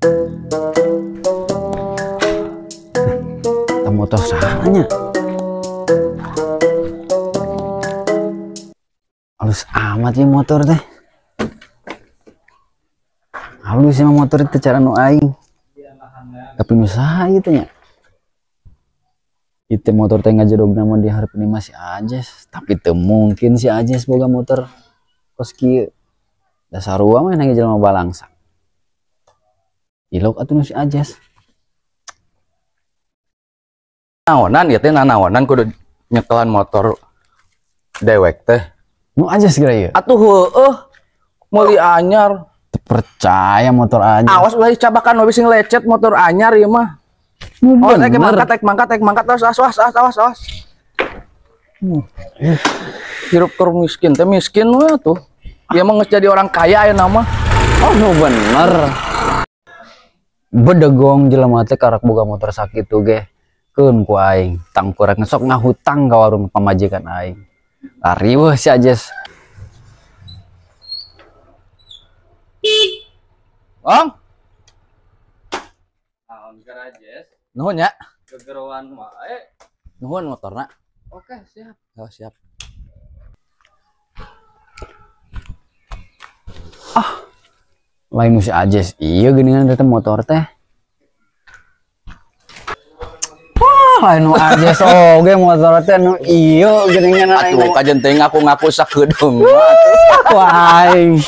Eta motor saha nya? Halus amat ya motor teh. Halus ya motor itu cara nu aing. Tapi nu saha ieu teh nya? Itu motor teh ngajedogna mah di hareupeun imah si Ajes, tapi teu mungkin si Ajes boga motor kos kieu. Da sarua mah nang jelema balangsa. Ilok atuh nu si Ajes. Naonan ieu teh nanaonan kudu nyekelan motor dewek teh. Nu Ajes geura ieu. Atuh heueuh meuli anyar. Teu percaya motor anyar. Awas ulah dicabakan we sing lecet motor anyar ieu mah. Nu Oh, bener. tek mangkat, tek mangkat, awas, awas, awas, awas, awas. Hirup keur miskin teh miskin we atuh. Ieu mah geus jadi orang kaya ayeuna mah. Oh, nu bener. Bedegong jelema teh karak boga motor sakitu ge. Keun ku aing, tangkurak sok ngahutang ka warung pamajikan aing. Lariweuh si Ajes. Ong. Naon keur Ajes? Nuhun ya. Gegeroan wae. Nuhun motorna. Oke, siap. Oh, siap. Ah. Lain nu si Ajes ieu geuningan teh motor teh. Wah, lain nu Ajes oge motor teh nu ieu geuningan aing. Atuh kajen teh ngaku-ngaku sakedeung. Wah, aing.